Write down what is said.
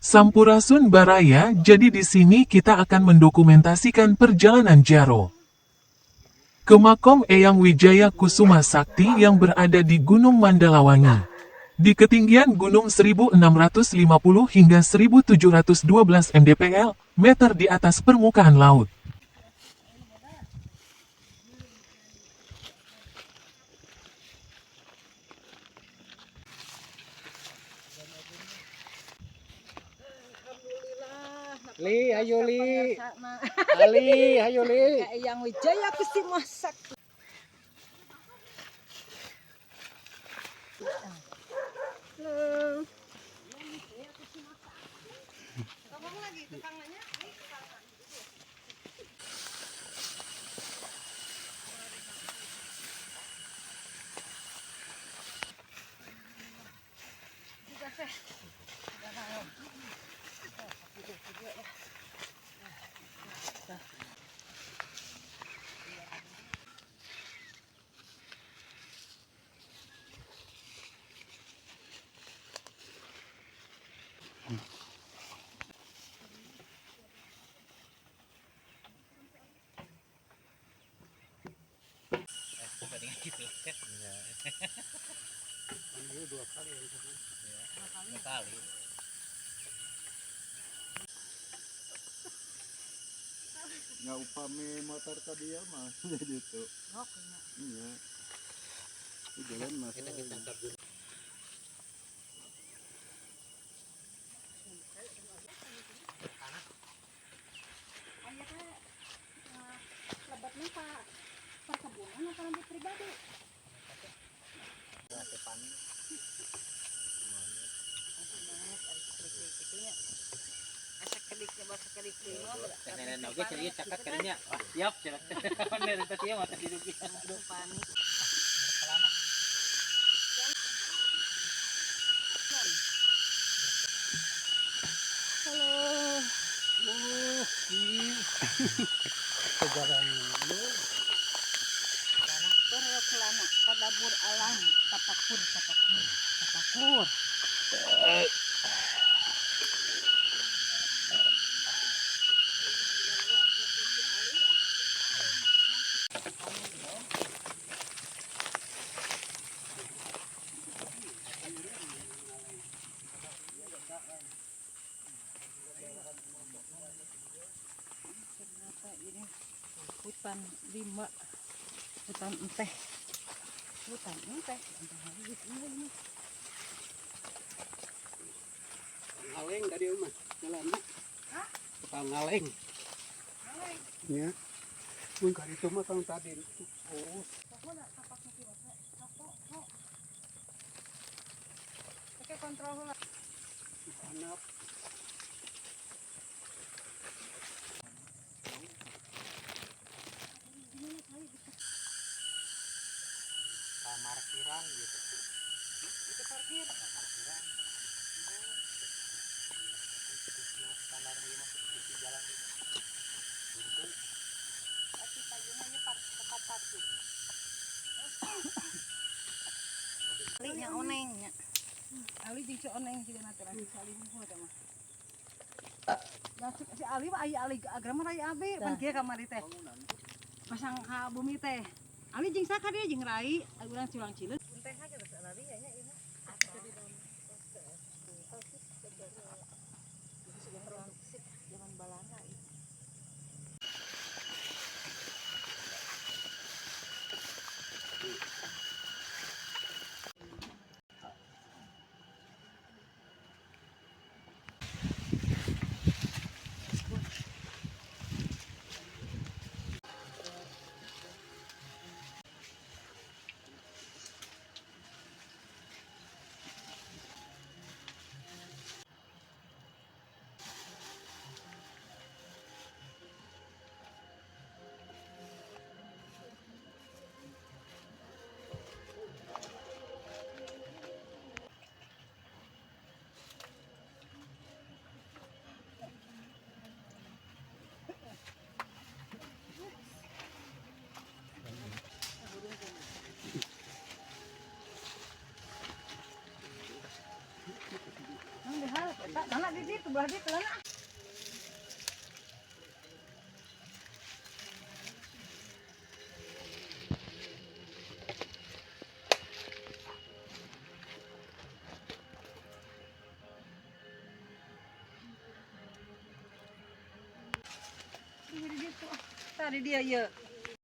Sampurasun Baraya, jadi di sini kita akan mendokumentasikan perjalanan Jaro ke makom Eyang Wijaya Kusuma Sakti yang berada di Gunung Mandalawangi. Di ketinggian gunung 1650 hingga 1712 mdpl, meter di atas permukaan laut. Li, ayo Li. Ali, ayo Li. Eyang Wijaya Kusuma Sakti. Halo. Ngomong lagi tukangnya. Nggak upami motor ke dia mah gitu. Iya. Di jalan mah. Aya teh lebatnya Pak perkebunan atau rambut pribadi? Asa kediknya bahasa kedik deui mah. Nenek oge cenah ieu cakat kadinya. Wah, siap cenah. Bener eta teh mah teh didugi. Panik. Halo. Berkelana tadabur alam tapakur tapakur tapakur. Ternyata ini hutan lima, hutan enteh, hutan enteh, enteh lagi ini. Ngaleng tadi mah jalanna. Hah? Tukang ngaleng. Ngaleng. Ya. Mun ka ditu mah kang tadi urus. Pokoknya tapak mati rasa. Pokok, pok. Oke, kontrol heula. Hanap. Parkiran gitu. Itu parkir. Parkiran. Standar ieu mah di jalan gitu. Buntu. Tapi payungannya tempat parkir. Ali nya oneng nya. Ali jeung si oneng juga nanti lagi si Ali unggul eta mah. Da si Ali mah aya Ali agrama rai abi pan kieu kamari teh. Pasang ka bumi teh. Ali jeung saka dia jeung rai, urang culang cileun. Teh geus lari nya ieu mah. Zaman Balanda ieu. Lana di ditu belah ditu lana. Di ditu. Tadi dia ya.